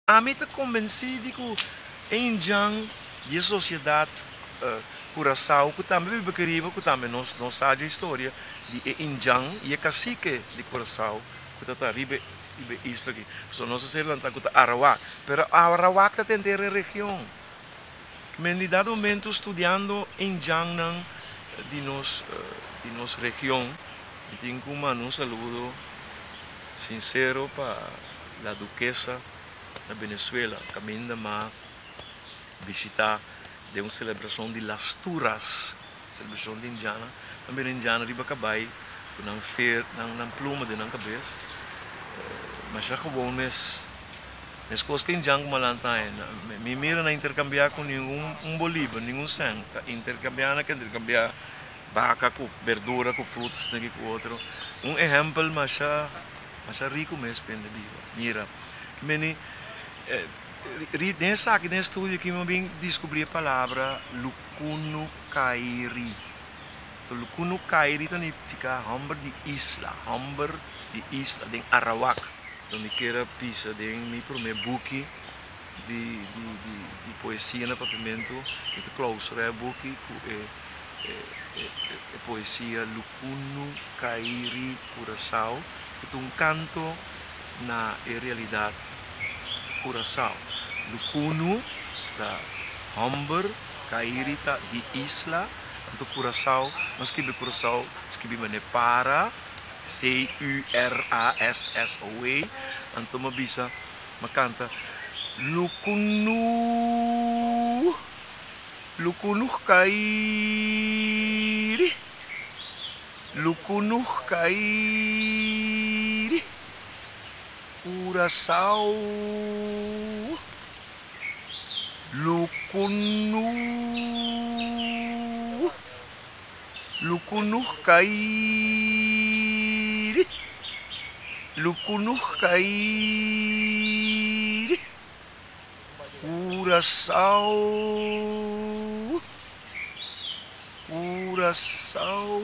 Ami ta konbensí di ku e indjan di e sosiedat Kurasao ku tambe biba keriba ku tambe nos nos sa dje historia di e indjan i e kasike di Kurasao ku ta ta riba riba e isla aki. Pasobra nos a ser lantá ku ta Arawak, pero Arawak ta tenter e region. Men di dado momento studiando indjannan di nos di nos region mi tin ku manda un saludo sinsero pa La Duquesa na Venezuela kaminda m'a bishitá den un selebrashon di Las Turas, selebrashon di indiana. Nan bira indiana riba kabai ku nan fer, nan nan pluma den nan kabes. Masha gewoon mes, meskos ku indian ku malanta aña. Mi mira nan interkambiá ku ningun un bolívar, ningun sèn. Ta interkambiá nan ke interkambiá baka ku berdura ku fruta esaki ku otro. Un ehèmpel masha. Masha riku mes pende biba. Mira, meni, den esaki, den e studio aki mi a bin diskubrí e palabra lukunukairi. To lukunukairi ta nifiká hòmber di isla, hòmber di isla den Arawak. Lo mi kier a bisa den mi promé buki di di di di poesia na papiamentu, mi ta klausurá e buki ku e e e poesia Lukunukairi Curaçao, ku ta un kanto na e realidat Curaçao. Lukunu ta hòmber, kairi ta di isla, anto Curaçao, nan skibi Curaçao skibi manera para, C-U-R-A-S-S-O-A, anto mi a bisa. Ma kanta, Lukunu, lukunuh kairi, lukunuh kairi, Curaçao, lukunu, lukunuh kairi, lukunuh kairi, Curaçao, Curaçao.